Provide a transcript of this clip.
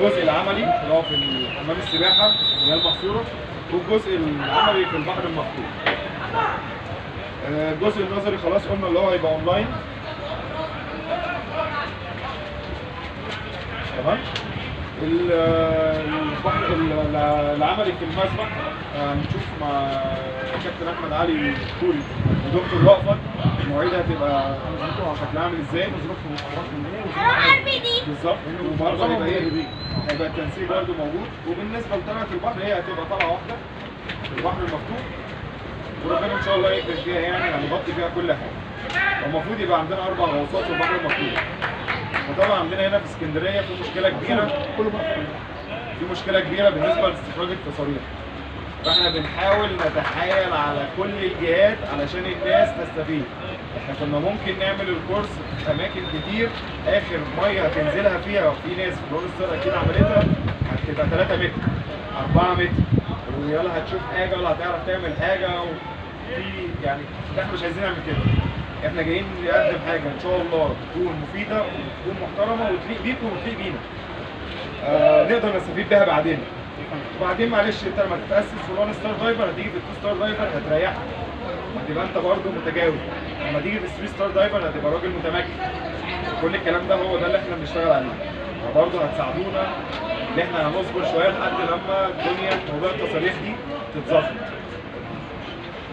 الجزء العملي اللي هو في حمام السباحة اللي هي المحصوره، والجزء العملي في البحر المفتوح. الجزء النظري خلاص قلنا اللي هو هيبقى اونلاين. تمام. البحر العملي في المسبح هنشوف مع كابتن احمد علي كوري ودكتور رأفت المواعيد هتبقى شكلها عامل ازاي بالظبط، وبرضه هيبقى ايه، هيبقى التنسيق برضه موجود. وبالنسبة لطلعه البحر هي هتبقى طلعه واحدة في البحر المفتوح، وربنا ان شاء الله يكرم فيها، يعني هنغطي فيها كل حاجة. والمفروض يبقى عندنا 4 غواصات في البحر المفتوح. وطبعا عندنا هنا في اسكندرية في مشكلة كبيرة، في مشكلة كبيرة بالنسبة لاستخراج التصاريح. فاحنا بنحاول نتحايل على كل الجهات علشان الناس تستفيد. احنا كنا ممكن نعمل الكورس في اماكن كتير، اخر مية هتنزلها فيها وفي ناس في ال one star اكيد عملتها هتبقى 3 متر 4 متر، ويلا هتشوف حاجة ولا هتعرف تعمل حاجة. وفي يعني احنا مش عايزين نعمل كده، احنا جايين نقدم حاجة ان شاء الله تكون مفيدة وتكون محترمه وتليق بيكم وتليق بينا. نقدر نستفيد بيها بعدين. وبعدين معلش انت لما تتاسس في ال one star diver هتيجي في ال two star diver هتريحك، هتبقى انت برده متجاوز. لما تيجي في ال three star diver هتبقى راجل متمكن. كل الكلام ده هو ده اللي احنا بنشتغل عليه. فبرضه هتساعدونا ان احنا هنصبر شوية لحد لما الدنيا موضوع التصاريح دي تتظبط.